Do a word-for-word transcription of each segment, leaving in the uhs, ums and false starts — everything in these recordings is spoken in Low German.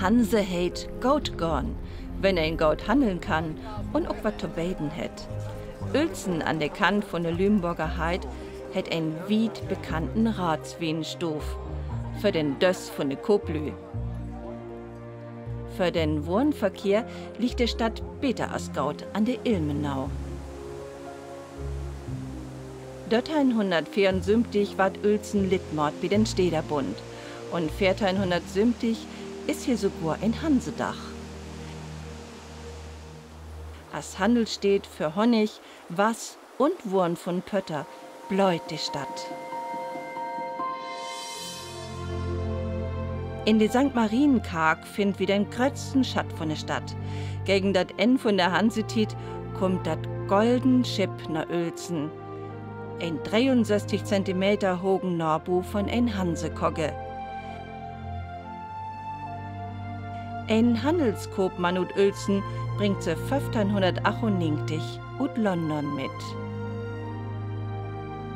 Hanse heet goot gahn, wenn een goot hanneln kann un ok wat to beden hett. Uelzen an de Kant vun de Lümborger Heid hett en wiet bekannten Raatswienstoof för den Döst vun de Kooplüüd. För den Worenverkehr liggt de Stadt beter as goot an de Ilmenau. Dörteihnhunnertveerunsöventig warrt Uelzen Liddmaat bi den Städerbund un veerteihnhunnertsöventig is hier sogor en Hansedag. As Hannelssteed för Honnig, Wass un Woren vun Pötter blöht de Stadt. In de Sankt-Marien-Kark finnt wi den gröttsten Schatt vun de Stadt. Gegen dat Enn vun de Hansetiet kummt dat golden Schipp na Uelzen. En dreeunsösstig Zentimeter hogen Nabo vun en Hansekogge. En Hannelskoopmann ut Uelzen bringt se föffteihnhunnertachtunnegentig ut London mit.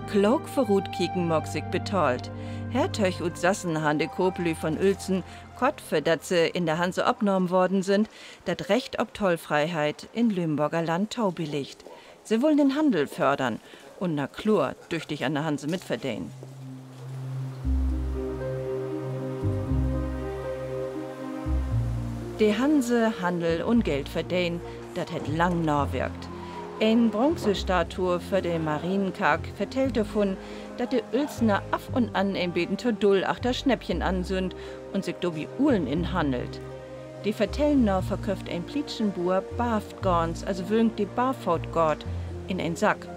Klook vörutkieken maakt sik betahlt. Hertöög ut Sassen harrn de Kooplüüd vun Uelzen, kort vör dat se in de Hanse opnahmen worrn sünd, dat Recht op Tollfreiheit in Lümborger Land tobilligt. Se wullen den Hannel fördern un, na kloor, düchtig an de Hanse mitverdenen. De Hanse, Hannel un Geld verdenen, dat hett lang nawirkt. En Bronzestatue vör de Marienkark vertellt dorvun, dat de Uelzener af un an en beten to dull achter Snäppchen an sünd un sik dorbi Ulen inhannelt. De Vertellen na verköfft en plietschen Buer Barftgoorns, also Wülk, de barfoot gaht, in en Sack.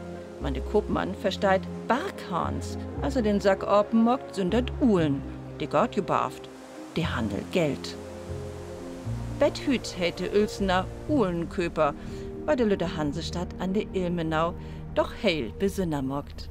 Man de Koopmann versteiht Barkgoorns, as he den Sack apen maakt, sünd dat Ulen. De gaht jo barft. De hannelt Geld. Bet hüüt heet de Uelzener Ulenköper, wat de lütte Hansestadt an de Ilmenau doch heel besünner maakt.